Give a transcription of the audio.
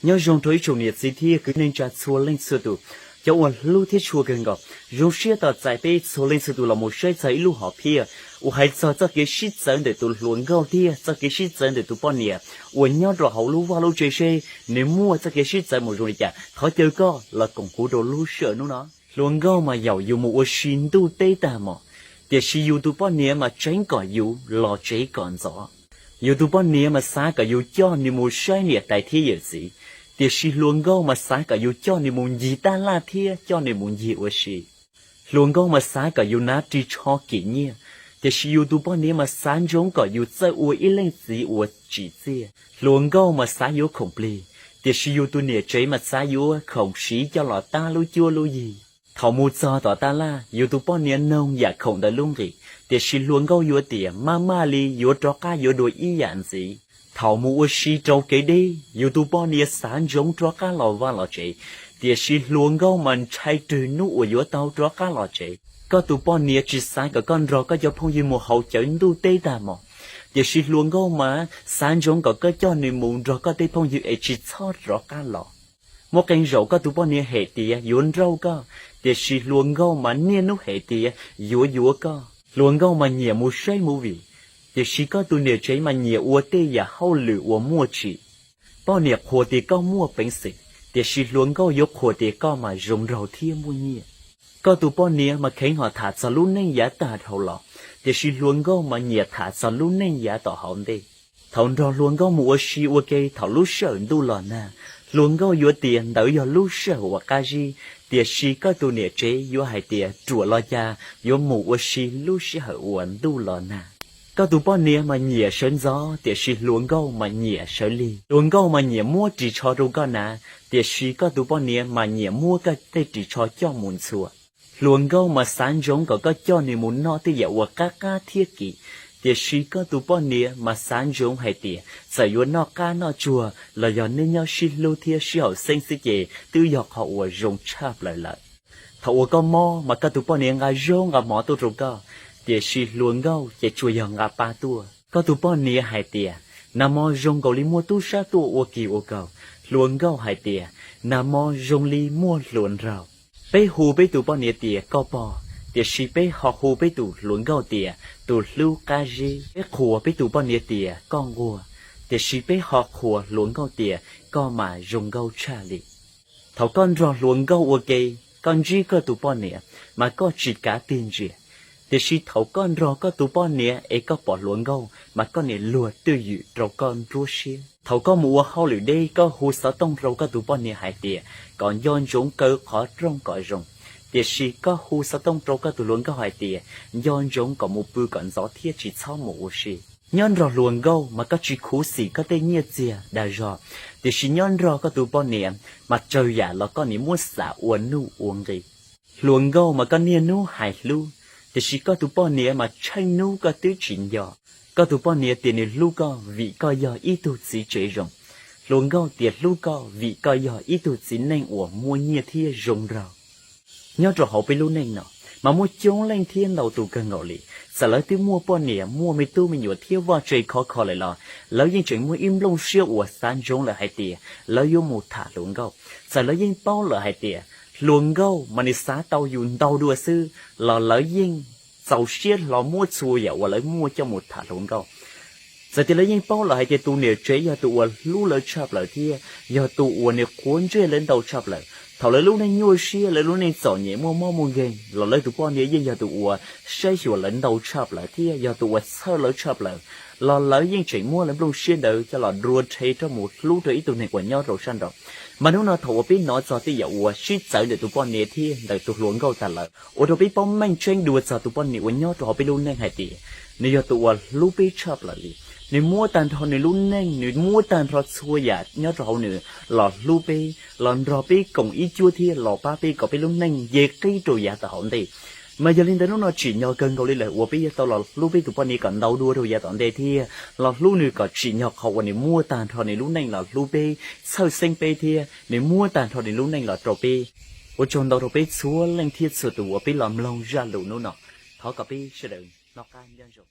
Nyob zoo rau ib tsoom niam txiv thiab kwv neej tsa txhua leej txhua tus, cov uas hlub thiab tshua kawg nkaus. Zoo siab tos txais peb txhua leej txhua tus los mus saib txog ib lub hom phiaj uas hais txog txoj kev sib txawv ntawm tus hluas nkauj thiab txoj kev sib txawv ntawm tus poj niam uas nyob rau hauv lub vaj lub tsev seb nws muaj txoj kev sib txawv mus zoo li cas. Thov caw koj los koom kuv rau lub sij hawm hnub no. Hluas nkauj mas yaum yus mus ua si ntuj teb tag hmo, tiam sis yus tus poj niam mas tseev kom yus los tsev kom ntxov. Yus tus poj niam mas xav kom yus coj nws mus saib niam tais thiab yawm txiv, tiam sis hluas nkauj mas xav kom yus coj nws mus ncig taj laj thiab coj nws mus ncig ua si. Hluas nkauj mas xav kom yus hnav ris tsho kim nyiaj, tiam sis yus tus poj niam mas xav ntsoov kom yus txawj ua ib leej txiv uas tsim txiaj. Hluas nkauj mas xav yuav khoom plig, tiam sis yus tus niam tsev mas xav yuav khoom siv coj los tab lub cuab lub yig. Thaum mus txog tom taj laj, yus tus poj niam noog yam khoom ntawm lub nqis, tiam sis hluas nkauj yuav tias maj maj li, yuav rov qab yuav dua ib yam ntxiv. Thaum mus ua si rau kev deb, yus tus poj niam xav ntsoov rov qab los vaj los tsev, tiam sis hluas nkauj mas ntshai rwg hnub uas yuav tau rov qab los tsev. Koj tus poj niam tsis xav kom koj nrog koj cov phooj ywg mus haus cawv ntuj teb tag hmo, tiam sis hluas nkauj mas xav ntsoov kom koj coj nws mus nrog koj tej phooj ywg es tsis txhob rov qab los. Muaj qee zaum koj tus poj niam hem tias yuav nrauj koj, tiam sis hluas nkauj mas niaj hnub hem tias yuav yuav koj. Hluas nkauj mas nyiam mus saib movie, tiam sis koj tus niam tsev mas nyiam ua tej yam hauj lwm uas muaj tsim. Poj niam qhuas tias koj muaj peev xwm, tiam sis hluas nkauj yuav qhuas tias koj mas zoo nraug thiab muaj nyiaj. Koj tus poj niam mas kheev ho tham txog lub neej yav tag dhau los, tiam sis hluas nkauj mas nyiam tham txog lub neej yav tom hauv ntej. Thaum nrog hluas nkauj mus ua si ua ke thaum lub sij hawm ntuj los nag, hluas nkauj yuav tias ntawd yog lub sij hawm uas qab zib, tiam sis koj tus niam tsev yuav hais tias ruam los cas yuav mus ua si lub sij hawm uas ntuj los nag. Koj tus poj niam mas nyiam sawv ntxov, tiam sis hluas nkauj mas nyiam sawv lig. Hluas nkauj mas nyiam muab ris tsho rau koj hnav, tiam sis koj tus poj niam mas nyiam muab koj tej ris tsho coj mus ntxhua. Hluas nkauj mas xav ntsoov kom koj coj nws mus noj tej yam uas qab qab thiab kim, tiam sis koj tus poj niam mas xav ntsoov hais tias txawm yuav noj qab noj tsuag los yog nej nyob sib hlub thiab sib haum xeeb xwb ces twb yog qhov uas zoo tshaj plaws lawm. Thaum uas koj mob mas koj tus poj niam nqa zaub nqa mov tuaj rau koj, tiam sis hluas nkauj ces tsuas yog nqa pa tuaj. Koj tus poj niam hais tias nag hmo zoo nkaus li muaj tub sab tuaj ua kis ua kaus, hluas nkauj hais tias nag hmo zoo li muaj hluas nraug. Peb hu peb tus poj niam tias koj pog, tiam sis peb ho hu peb tus hluas nkauj tias tus hlub qab zib. Peb qhuas peb tus poj niam tias koj nquag, tiam sis peb ho qhuas hluas nkauj tias koj mas zoo nkauj tshaj li. Thaum koj nrog hluas nkauj ua ke, koj ntsib koj tus poj niam mas koj tsis kav tig ntsia, tiam sis thaum koj nrog koj tus poj niam es koj pom hluas nkauj mas koj niam luag twj ywm rau koj nruab siab. Thaum koj mus ua hauj lwm deb koj hu xov tooj rau koj tus poj niam hais tias kom nco ntsoov kaw qhov rooj kom zoo, tiam sis koj hu xov tooj rau koj tus hluas nkauj hais tias nco ntsoov kom mus pw kom ntxov thiab tsis txhob mus ua si. Nyob nrog hluas nkauj mas koj tsis khuv xim koj tej nyiaj txiag dag zog, tiam sis nyob nrog koj tus poj niam mas tsawg yam los koj niam muab xam ua nuj ua nqi. Hluas nkauj mas koj niaj hnub hais hlub, tiam sis koj tus poj niam mas tsheej hnub koj twb tsis nco. Koj tus poj niam tias nws hlub koj vim koj yog ib tug txiv tsev zoo. Hluas nkauj tias hlub koj vim koj yog ib tug txiv neej uas muaj nyiaj thiab zoo nraug. Nyob rau hauv peb lub neej no, mas muaj coob leej thiab ntau tus kawg nkaus li, txawm lawv twb muaj poj niam muaj me tub me nyuam thiab vaj tse khov kho lawm los lawv yeej tseem muaj ib nplooj siab uas xav ntsoov lawm hais tias lawv yuav mus tham hluas nkauj. Txawm lawv yeej paub lawm hais tias hluas nkauj mas nws xav tau yus ntau dua xwb los lawv yeej txaus siab hlo muab txhua yam uas lawv muaj coj mus tham hluas nkauj. Txawm tias lawv yeej paub lawm hais tias tus niam tsev yog tus uas hlub lawv tshaj plaws thiab yog tus uas nws quav ntsej lawv ntau tshaj plaws. Thaum lawv lub neej nyuaj siab, lawv lub neej txom nyem muaj mob muaj nkeeg los lawv tus poj niam yeej yog tus uas saib xyuas lawv ntau tshaj plaws thiab yog tus uas txhawj lawv tshaj plaws, los lawv yeej tseem muab lawv nplooj siab ntawd coj los dua rhe rov mus hlub rau ib tug neeg uas nyob rau sab nraud. Mas hnub no thaum uas peb hnov txog tej yam uas sib txawv ntawm tus poj niam thiab ntawm tus hluas nkauj tag lawm, ua rau peb paub meej tseeb dua txog tus poj niam uas nyob rau hauv peb lub neej hais tias nws yog tus uas hlub peb tshaj plaws li. Nws muab tag nrho nws lub neej, nws muab tag nrho txhua yam nyob rau hauv nws los hlub peb, los nrog peb koom ib cuab thiab los pab peb kom peb lub neej nce qib rau yav tom hauv ntej. Mas yog li ntawd hnub no tsim nyog kawg nkaus li lawm uas peb yuav tau los hlub peb tus poj niam kom ntau dua rau yav tom ntej thiab los hlub nws kom tsim nyog qhov uas nws muab tag nrho nws lub neej los hlub peb, txhawj xeeb peb thiab nws muab tag nrho nws lub neej los rau peb. Ua tsaug ntau rau peb txhua leej thiab txhua tus uas peb los mloog zaj lus hnub no. Thov kom peb sawv daws noj qab nyob zoo.